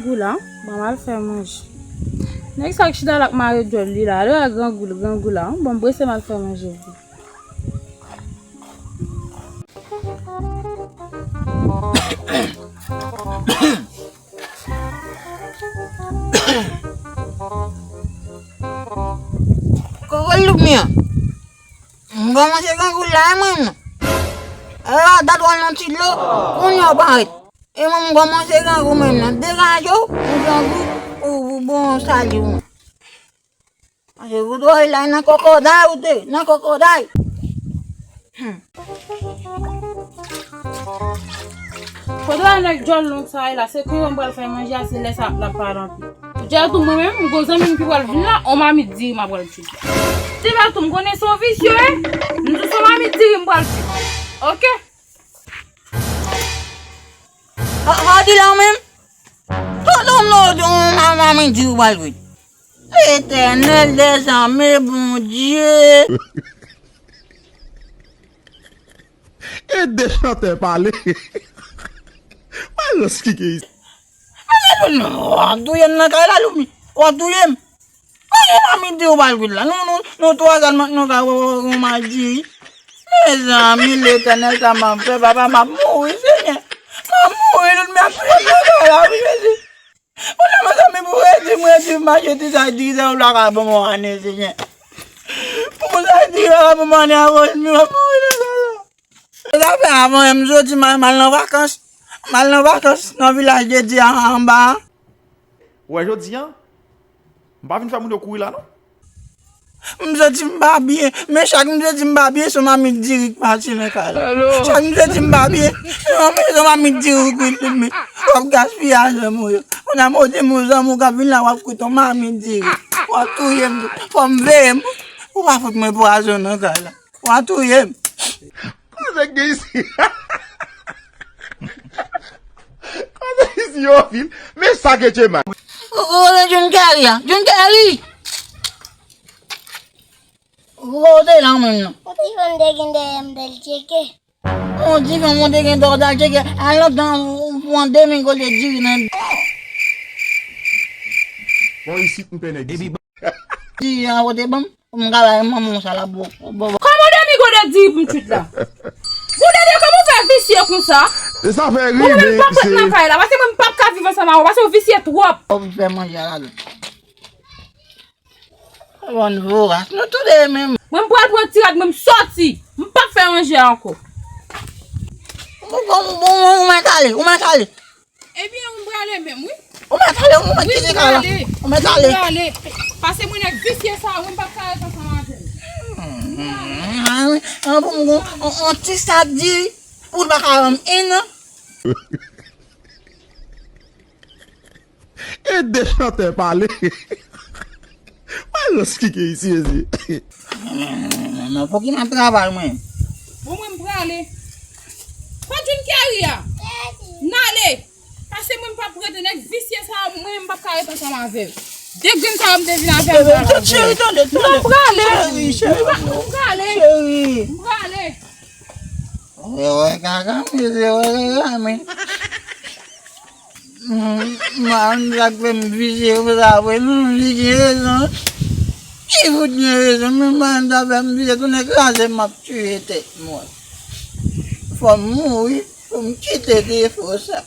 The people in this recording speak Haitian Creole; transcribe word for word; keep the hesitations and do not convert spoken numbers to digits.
Grangou la, ban m al fè manje. Nèg sa k chita la k mare djòl li la, lè grangou, grangou la, bon, m prese m al fè manje. Kòkòt Loumi an. M kòmanse grangou la, mwen menm nan. E la, dat w al nan ti dlo, kounye a w parèt. E mwen, m kòmanse grangou mwen menm nan. Degaje w, ou grangou, ou, ou bon sali w. Pase ou dwe la nan kòkòday ou te, nan kòkòday. Hmm. Kote w al nèg djòl long sa a la, se kou yo m pral fè manje a, se lè sa l ap pale anpil. Ou di a tou mwen menm, m gon zanmi m ki pral vin la, on mamit diri m ap pral fè. Ti Matou, m konnen se yon visye, wi. M di se yon mamit diri m pral fè. Oke? A, a, di la ou menm? Tonton Lodon, manman men di ou pral jwe. Letènèl dèzame, Bondye. E de chantè pale. Malans ki gen isi. Ale, non, w ap touye m nan kay la, Loumi. W ap touye m. Mwen gen mamit di ou pral kout la. Nou, nou, nou twa sèlman k nou ka wè, wè, wè, wè, mal diri. Mezanmi, Letènèl, sa m ap fè, papa, m ap mouri, Senyè. M ap mouri, Loumi ap touye m nan kay la, wi, Jezi. Kounye a, mezanmi, pou redi m, redi m mache ti sa diri sa yo la ka ban m yon ane, Senyè. Pou sa diri la ka ban m ane avan, Loumi ap mouri nan kay la. E sa fè avan, m soti, m al, m al nan vakans. M al nan vakans nan vilaj de Dye a anba a. Ou wè jodi a, m pa vin fè moun yo kouri la non. M soti m pa byen, men chak m soti m pa byen, se yon mamit diri k pati nan kay la. Chak m soti m pa byen, se yon, se yon mamit diri k ret, men w ap gaspiye ajan mwen yo. Kounye a, m di m yon zanmi w k ap vin la, w ap koute yon mamit diri. W ap touye m, fò m veye m pou w pa fout mwen pwazon nan kay la. W ap touye m. Koze k gen isi? Koze isi yo anpil. Men sa ke Djemal. Kote Jun Kèri a? Jun Kèri! Kote la menm nan? Yon ti fanm te gen dèyè m, te l tcheke. Yon ti fanm te gen dèyè w, te l tcheke. A lontan, ou pran de men kote diri nan. Bon, isit m pè nèg isit. Di a kote ban m, pou m ka bay manman w sa la, bo, bo, bo. Kòman w demi gode di pou m tchwit la? Gwo dede, kòman w fè visye konsa? E sa fè ri, men m p ap ret nan kay la, paske mwen m p ap ka viv ansanm avè w, paske w visye twòp. Ou fè manje a ladan. Bon, voras, nou tou de menm. Mwen m pral pran ti rad mwen, m sòti. M p ap fè manje a ankò. Bon, bon, bon, bon, ou mèt ale, ou mèt ale. Ebyen, ou prale menm, wi. Ou mèt ale, ou mèt kite kay la. Ou mèt ale. Ou prale. Pase mwen nèg visye sa, mwen pa ka ret ansanm avè l. Hmm, ah, wi. An, pou m gon, on, on ti sa di, pou l pa ka rann en an. E de chantè pale. Malans ki gen isi, mesye. Men, men, men, men, pou ki nan travay mwen? Bon, mwen m prale. Kot Jun Kèri a? N ale. Pase mwen m p ap rete nèg visye sa, mwen m p ap ka ret ansanm avè l. De grenn sa yo m te vin avè l. Tande, tande, tande. Non, m prale. Cheri, cheri. M prale. Cheri. M prale. Wè, wè, kaka, mesye, wè, kaka, men. Mwen, sa k fè m visye konsa vre, non, li gen rezon. Li fout gen rezon, men mwen, sa fè m visye, tounen kraze, m ap tiye tèt mwen. Fò m mouri, pou m kite defo sa.